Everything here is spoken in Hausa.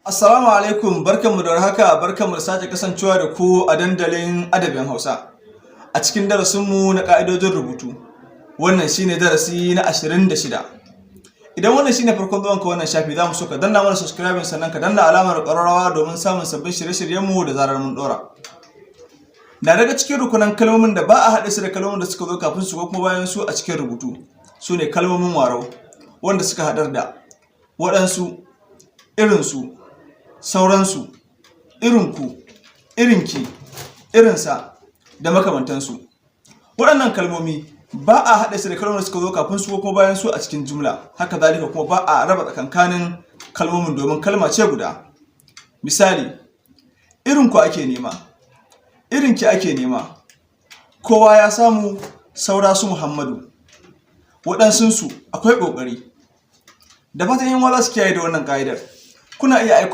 Assalamu alaikum, barkanmu da warhaka, barkanmu da sake kasancewa da ku a dandalin adabin Hausa. A cikin darasinmu na ƙa'idojin rubutu, wannan shine darasi na 26. Idan wannan shine farkon zuwanka wannan shafi, za mu so ka danna mana subscribing, sannan ka danna alamar ƙararrawa domin samun sabbin shirye-shiryenmu da zarar mun ɗora. Na daga cikin rukunan kalmomin da ba a haɗe su da kalmomin da suka zo kafin su ko kuma bayan su a cikin rubutu, su ne kalmomin warau, wanda suka haɗar da waɗansu, irinsu, sauransu, irinku, irinki, irinsa da makamantansu. Waɗannan kalmomi ba a haɗe su da kalmomin da suka zo kafin su ko kuma bayan su a cikin jumla, haka zalika kuma ba a raba tsakankanin kalmomin domin kalma ce guda. Misali, irinku ake nema, irinki ake nema, kowa ya samu saura su Muhammadu, waɗansunsu akwai ƙoƙari. Da fatan 'yan uwa za su kiyaye da wannan ƙa'idar. Kuna iya aiko